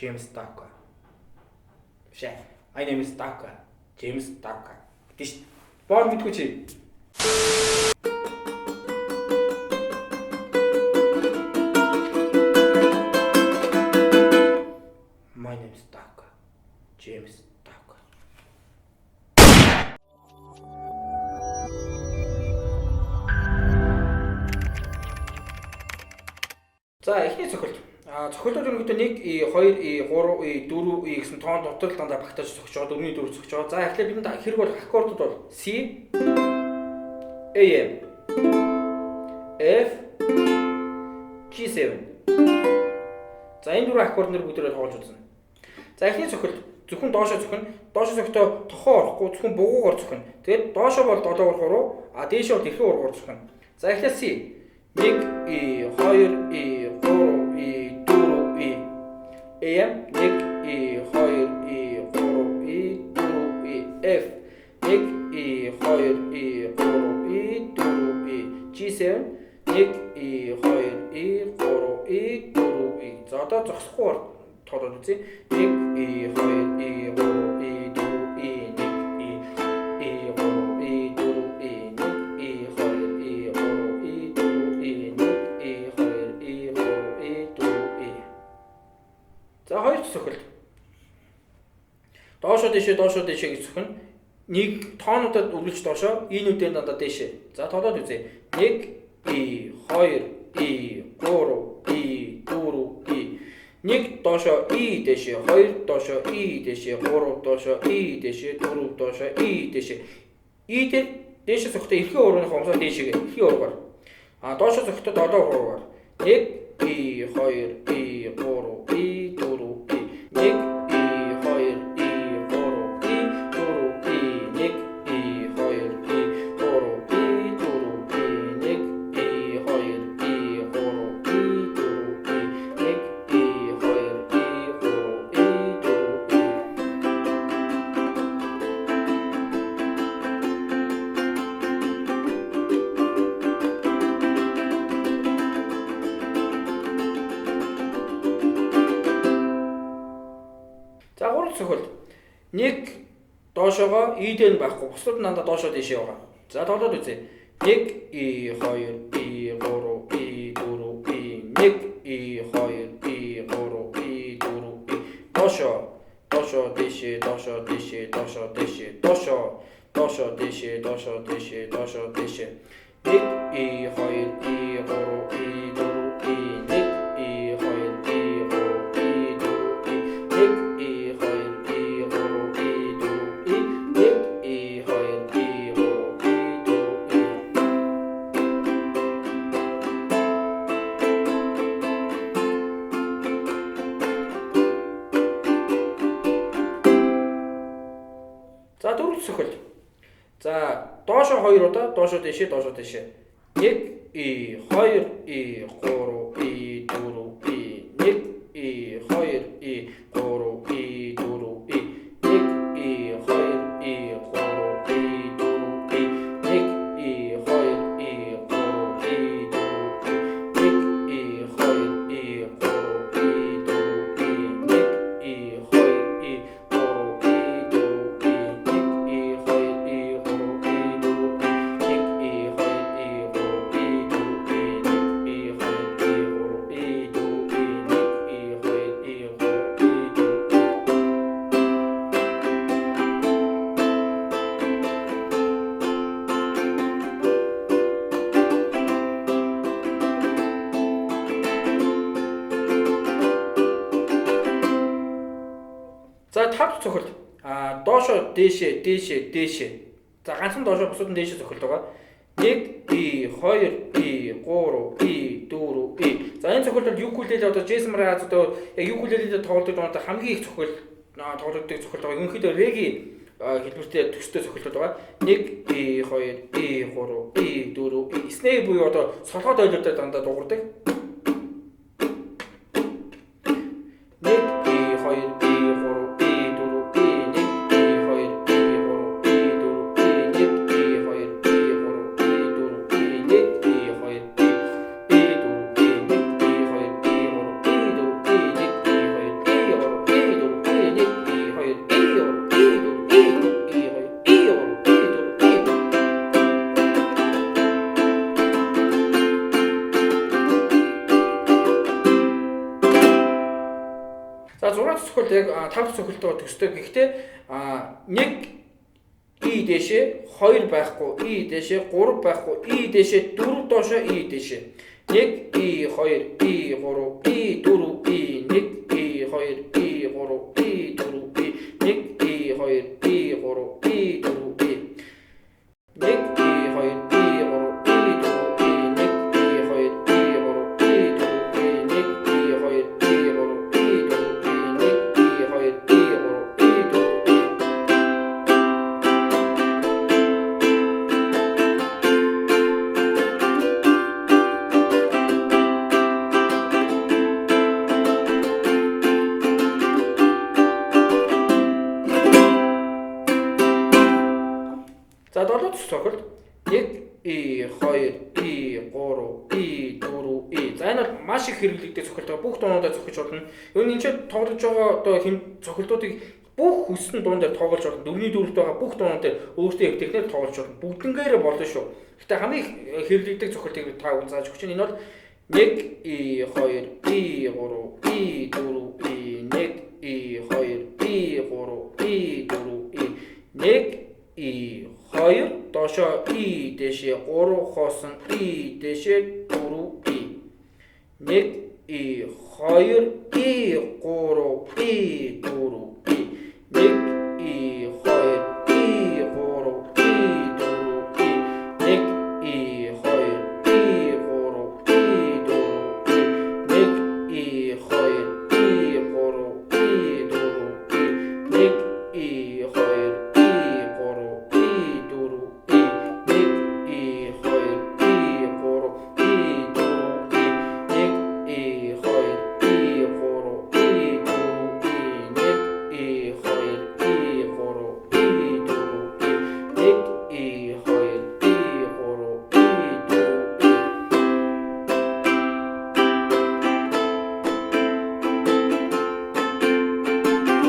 James Daka. Биш ээ. My name is Daka. James Daka. Гэдэг шүү. Боо мэдгүй чи. My name is Daka. James Daka. За эхний цохилт. Цохилтууд ерөнхийдөө 1 E 2 E 3 E 4 E гэсэн тоон дотор л дандаа багтааж цогч байгаа. 4-ний 4 цогч байгаа. За эхлээд бидэнд хэрэг бол аккордууд бол C A M F G7. За энэ дөрвөн аккорд нэр бүгдээрээ тоглож үзнэ. За эхний цохилт зөвхөн доошоо цохино. Доошоо цохихдоо тохоо орохгүй зөвхөн бугуугаар цохино. Тэгээд доошоо бол 7 ургаар, а дээшээ бол эрхэн ургаар цохино. За эхлээд C 1 E 2 E 3 E 4 E AM 1 E 2 E 3 E 4 E F 1 E 2 E 3 E 4 E G7 1 E 2 E 3 E 4 E. За одоо зогсохгүй тоолоод үзье. 1 E 2 E 3 E 4 E 1 E E 3 E 4 E 1 E 2 E 3 E 4 E 1 E 2 E 3 E 4 E. За хоёр цохилт. Доошоо дээшээ доошоо дээшээ гэж цохино. Нэг тоонуудад үргэлж доошоо, инүүдээр дандаа дээшээ. За тоолоод үзье. 1 E 2 E 3 E 4 E. 1 доошоо E дээшээ, 2 доошоо E дээшээ, 3 доошоо E дээшээ, 4 доошоо E дээшээ. E дээр дээшээ цохихдоо эрхэн урууных хомсоо дээшээгээ эрхэн уруугаар. А доошоо цохихдоо 7 уруугаар. 1 E 2 E 3 E 4 E 1 E 2 E 3 E 4 E 1 E 2 E 3 E 4 E 1 E 2 E 3 E 4 E 1 E 2 E 3 E 4 E. За гурав цохилт. 1 доошоогоо E дээр нь байхгүй. Бусдад нь дандаа доошоо дээшээ байгаа. За тоолоод үзье. 1 E 2 E 3 E 4 E 1 E 2 E 3 E 4 E доошоо доошоо дээшээ доошоо дээшээ доошоо дээшээ доошоо доошоо дээшээ доошоо дээшээ доошоо дээшээ 1 E 2 E 3 E 4 E 1 E 2 E 3 E 4 E 1 E 2 E 3 E 4 E 1 E 2 E 3 E 4 E. За дөрөв цохилт. За доошоо 2 удаа, доошоо дээшээ, доошоо дээшээ. 1 E 2 E 3 E 4 E 1 E 2 E 3 E 4 E 1 E 2 E 3 E 4 E 1 E 2 E 3 E 4 E 1 E 2 E 3 E 4 E 1 E 2 E 3 E 4 E 1 E 2 E 3 E 4 E 1 E 2 E 3 E 4 E 1 E 2 E 3 E 4 E 1 E 2 E 3 E 4 E. За тав дахь цохилт. Доошоо дээшээ дээшээ дээшээ. За ганцхан доошоо бусад нь дээшээ цохилт байгаа. 1 E 2 E 3 E 4 E. За энэ цохилт бол ukulele одоо Jason Mraz одоо яг ukulele-д тоглодог одоо хамгийн их цохилт тоглогддог цохилт байгаа. Ерөнхийдөө reggae хэлбэртэй төстэй цохилтууд байгаа. 1 E 2 E 3 E 4 E. Snare буюу одоо солгой дойлуудаар дандаа дуугардаг. 1 E 2 E 3 E 4 E 1 E 2 E 3 E 4 E 1 E 2 E 3 E 4 E 1 E 2 E 4 E 1 E 2 E 3 E 4 E 1 E 2 E 3 E 4 E 1 E 2 E 3 E 4 E 1 E 2 E 3 E 4 E 1 E 2 E 3 E 4 E 1 E 2 E 3 E 4 бол яг 5 дахь цохилтойгоо төстэй. Гэхдээ 1 И дээшээ 2 байхгүй, И дээшээ 3 байхгүй, И дээшээ 4 доошоо И дээшээ. 1 И 2 И 3 И 4 И 1 И 2 И 3 И 4 И 1 И 2 И 3 И 4 И 1 И 2 И 3 И 4 И 1 И 2 И 3 И 4 И 1 И 2 И 3 И 4 И 1 И 2 И 3 И 4 И. За 7 дахь цохилт 1 И 2 И 3 И 4 И. За энэ бол маш их хэрэглэгдэх цохилт байгаа. Бүх дуунуудаа цохиж болно. Ер нь энэ ч тоглож байгаа одоо хэм цохилтуудыг бүх хүссэн дуун дээр тоглож болно. 4-ний дөрөвт байгаа бүх дуунууд дээр өөртөө эвтэхнээр тоглож болно. Бүгднгээрээ болно шүү. Гэтэ хамгийн хэрэглэгдэх цохилтыг би та бүхэн зааж өгч байна. Энэ бол 1 И 2 И 3 И 4 И 1 И 2 И 3 И 4 И 1 И 2 доошоо И дээшээ 3 хоосон И дээшээ 4 И 1 И 2 И 3 И 4 И 1 И 2 И 3 И 4 И 1 И 2 И 3 И 4 И 1 И 2 И 3 И 4 И 1 И 2 И 3 И 4 И 1 И 2 И 3 И 4 И 1 И 2 И 3 И 4 И 1 И 2 И 3 И 4 И 1 И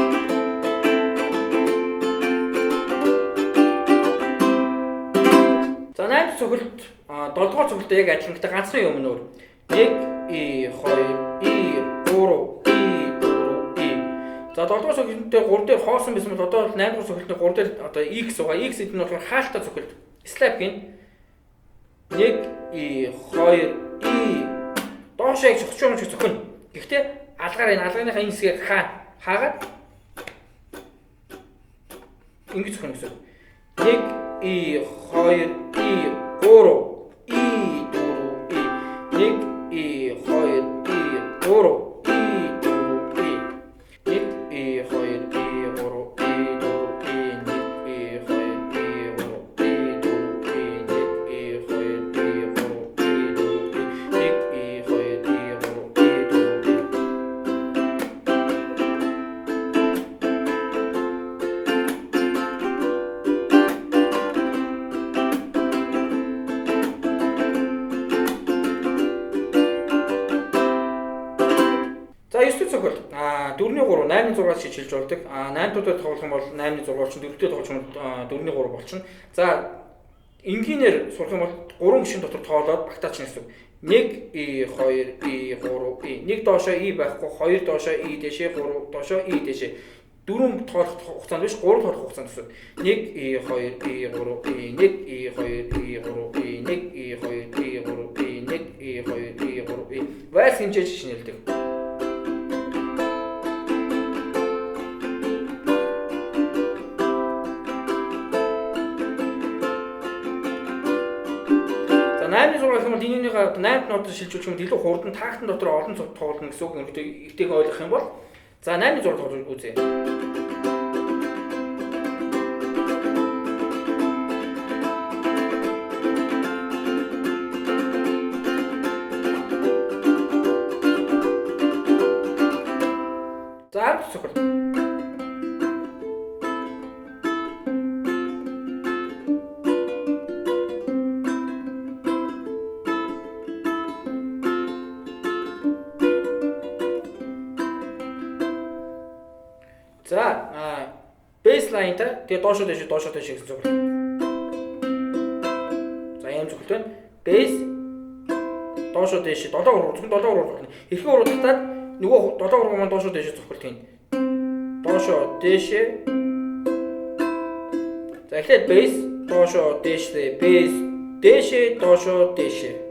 2 И 3 И 4 И. За 8 дахь цохилт 7 дугаар цохилттой яг адилхан, гэхдээ ганцхан юм нөр. 1 И 2 И 3 И 4 И. За 7 дугаар цохилтын дээр 3 дээр хоосон байсан бол одоо 8 дугаар цохилтын 3 дээр одоо X байгаа. X гэдэг нь болохоор хаалттай цохилт. Slap гин. 1 И 2 И доошоо яг зогсож байгаа юм шиг цохино. Гэхдээ алгаар энэ алгааныхаа энэ хэсгийг хаагаад ингэж цохино гэсэн. 1 И 2 И 3 И 4 И 1 И 2 И 3 И 4 И 1 И 2 И 3 И 4 И 1 И 2 И 3 И 4 И 1 И 2 И 3 И 4 И 1 И 2 И 3 И 4 И. За 9 дэх цохилт 4-ний 3 8-ны 6-аас шилжиж болдог. 8 дээр тоглох юм бол 8-ны 6 болчихно, 4 дээр тоглох юм бол 4-ний 3 болчихно. За энгийнээр сурах юм бол 3 гишүүн дотор тоолоод багтаач гэсэн үг. 1 И 2 И 3 И 1 доошоо И байхгүй, 2 доошоо И дээшээ, 3 доошоо И дээшээ. 4 тоолох хугацаанд биш, 3 тоолох хугацаанд гэсэн. 1 И 2 И 3 И 1 И 2 И 3 И 1 И 2 И 3 И 1 И 2 И 3 И. Вальс хэмжээж шинэлдэг. За 8-ны 6 гэх юм бол энэнийгээ 8 нотод шилжүүлэх юм илүү хурдан тактан дотор олон цог тоглоно гэсэн үг. Ерөнхийдөө эвтэйхэн ойлгох юм бол за 8-ны 6 тоглож үзье. За 10 дахь цохилт. За baseline та тэгээ доошоо дэше доошоо дэше гэсэн цохилт. За ийм цохилт байна. Bass доошоо дэше 7 3 зөвхөн 7 3 болно. Эрхэн уруу татаад Нөгөө 7 3 маань доошоо дээшээ цохилт хийн. Доошоо дээшээ. За, эхлээд bass доошоо дээшээ, bass дээшээ, доошоо дээшээ.